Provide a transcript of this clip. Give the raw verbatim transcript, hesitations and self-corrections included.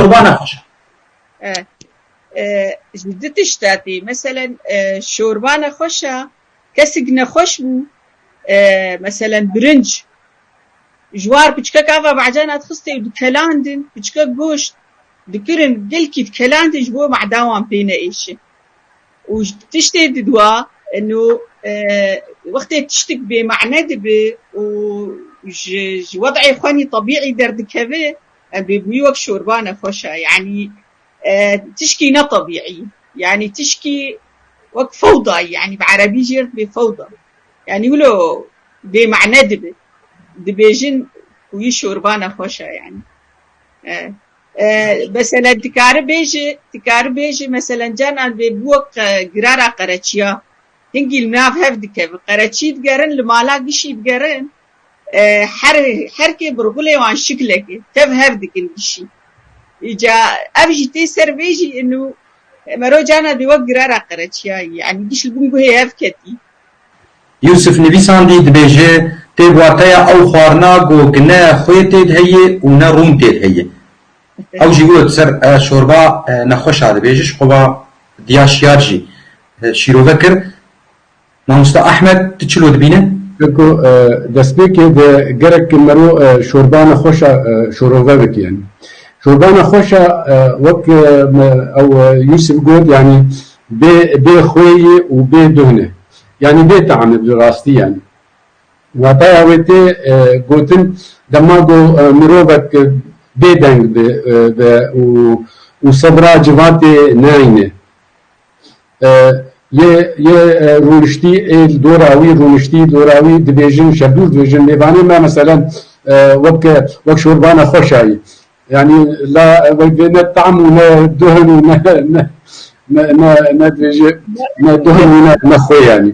Şorba nexweş e. E, e, ji du tişta tê. Meselen, e, şorba nexweş e, kesik nexweş bû, e, meselen birinc, ji war piçkek ava behcana dixistê û dikelandin, piçkek goşt dikirin, gelkî dikelandin ji bo mehda wan pê neêşe. Û ji tiştê didwa, eno, e, wextê tiştik bêmane dibe û ji, ji wed'ê xwenî tebîî derdikeve, em bêbûyî wek şorba nexweş e. Yanî, e, tişkî ne tebîî. Yanî tişkî wek fewda, yanî bi erebî jê re dibê fewda. Yanî wilo bêmane dibe. Dibêjin ku yî şorba nexweş e yanî. E, e, meselen dikare bêje, dikare bêje, meselen canan bê bû wek, e, girara qereçiya. Hingî li nav hev dikevin. Qereçî digerin, li mala gişî digerin. E, her, her kê birgulê wan şiklekê. Tev hev dikin gişî. Îca ev jî tê ser vê jî inu, e, mero cana dê wek girara qereçiya yî. Yanî giş li bin guhê hev ketî. Yûsif nivîsandî dibêje, tê wateya ew xwarina ku ne xwê tê de heye û ne rûn tê de heye. Ew jî wilo ser, e, şorba, e, nexweş a dibêje, ji xwe va diya şiyar jî, e, şîrove kir. Mamosta Ahmed, tu çilo dibîne? Ku, e, destpêkê de gerek mero, e, şorba nexweş a, e, şorove bike yanî. Şorba nexweş a, e, wek, e, me, ew, e, Yûsif got, yanî bê, bê xwê ye û bê duhne. Yanî bê tam e bi rastî yanî. Wataya wê tê, e, gotin, dema ku, e, mirovek, e, bêdeng be, e, be û, û sebra civatê neyne. E, yê, yê, e, rûniştî, ê li dora wî, rûniştî dora wî dibêjin, şebdûr dibêjin, mêvanê me meselen, e, wek, wek şorba nexweş a yî. Yanî la wek vê ne tam û ne duhin û ne, ne, ne, ne, ne dibêje, ne duhin û ne, ne xwê yanî.